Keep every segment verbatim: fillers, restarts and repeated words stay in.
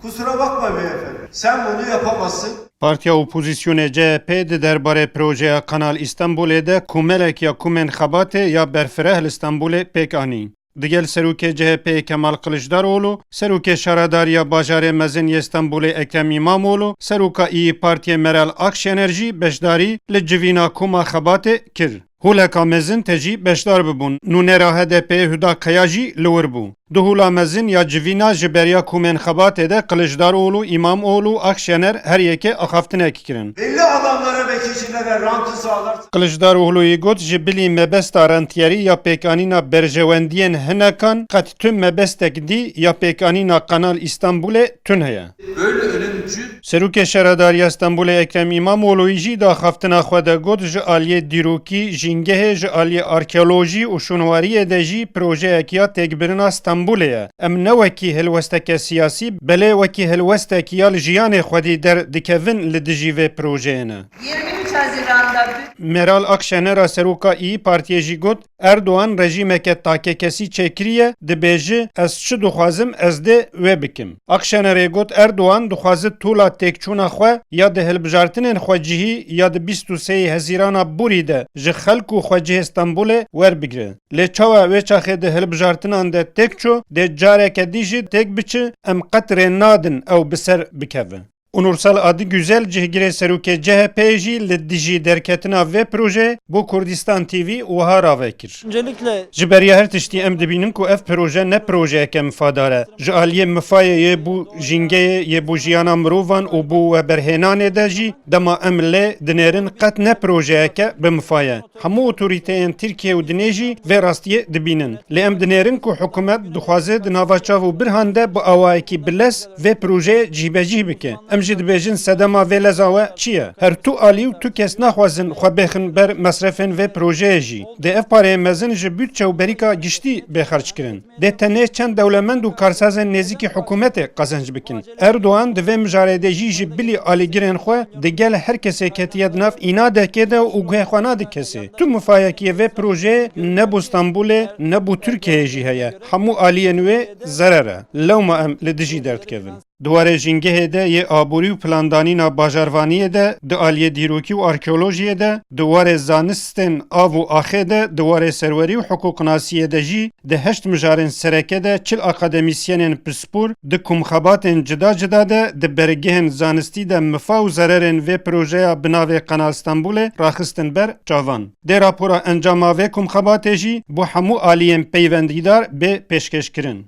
Kusura bakma beyefendi. Sen bunu yapamazsın. Partiya Opozîsyonê C H P di derbarê projeya Kanal Îstanbulê de komelek ya komên xebatê ya berfireh li Stenbolê pêk anî. Digel serokê C H P'ê Kemal Kiliçdaroglu, serokê Şaredariya Bajarê Mezin yê Stenbolê Ekrem Îmamoğlu, seroka İYİ Partiyê Meral Akşener jî beşdarî li civîna koma xebatê kir. Holeka mezin te jî beşdar bibûn. Nûnera H D P'ê Huda Kaya jî li wir bû. Du hola mezin ya civîna ji beriya komên xebatê de Kiliçdaroglu, Îmamoğlu, Akşener her yekê axaftinek kirin. Belli adamlara ve kişilere rantı sağlarsa Kiliçdarogluyê got, ji bilî mebesta rentiyerî ya pêkanîna berjewendiyên hinekan qet tu mebestek dî ya pêkanîna Kanal Îstanbulê tune ye. Böyle ölümcül Serokê Şaredariya Stenbolê Ekrem Îmamoğlu'yî jî di axaftina xwe de got, ji aliyê dîrokî, jîngehê, ji aliyê arkeolojî û şûnwariyê de jî projeyek ya têkbirina Stenbolê ye. Em ne wekî helwesteke siyasî, belê wekî helwestek ya li jiyanê xwedî derdikevin li dijî vê projeyê ne. Yirmi üç Haziran'da Meral Akşener a seroka İYİ Partiyê jî got, Erdoğan rejîmeke takekesî çêkiriye, dibêje, ez çi dixwazim ez dê wê bikim. Akşenerê got, Erdoğan dixwaze tola têkçûna xwe ya di hilbijartinên xwe cihî ya di bîst û sê Hezîrana borî de ji xelk û xwecihê Stenbolê werbigire. Lê çawa wê çaxê di hilbijartinan de têk çû, dê careke dî jî têk biçi, em qet rê nadin ew bi ser bikeve. Unursal Adigüzel, cihgirê serokê C H P'ê jî li dijî derketina vê projeyê bo Kurdistan T V wiha rave kir. Öncelikle Ji beriya her tiştî em dibînin ku ev proje ne projeyeke mifadar e. Ji aliyê mifayê yê bo jîngeyê, yê bo jiyana mirovan û bo weberhênanê de jî dema em lê dinêrin qet ne projeyeke bi mifa ye. Hemû otorîteyên Tirkiye û dinê jî vê rastiyê dibînin. Lê em dinêrin ku hikûmet dixwaze di nava çav û birhan de bi awayekî bilez vê projeyê cîbecî bike. Em jî dibêjin sedema vê leza we çi ye? Her tu alî û tu kes naxwazin xwe bêxin ber mesrefên vê projeyê jî. Dê ev pareyê mezin ji budçe û berîka giştî bê xerc kirin. Dê tenê çend dewlemend û karsazên nêzîkî hikûmetê qezenc bikin. Erdogan di vê mijarê de jî ji bilî alîgirên xwe digel her kesê ketiye di nav înadekê de û guhê xwe nade kesê. Tu mifayekiyê vê projeyê ne bo Stenbolê ne bo Tirkiyeyê jî heye. Hemû aliyên wê zerer e. Lewma em li dijî derdikevin. Di warê jîngehê de yê aborî û plandanîna bajarvaniyê de, di aliyê dîrokî û arkeolojiyê de, di warê zanistên av û axê de, di warê serwerî û hiqûqnasiyê de jî, di heşt mijarên sereke de çil akademîsyenên pispor di komxebatên cida cida de di bergehên zanistî de mifa û zererên vê projeya bi navê Kanal Stenbolê raxistin ber çavan. Dê rapora encama vê komxebatê jî bo hemû aliyên peywendîdar bê pêşkêşkirin.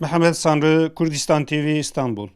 Mihemed Sanrı, Kurdistan T V, Stenbol.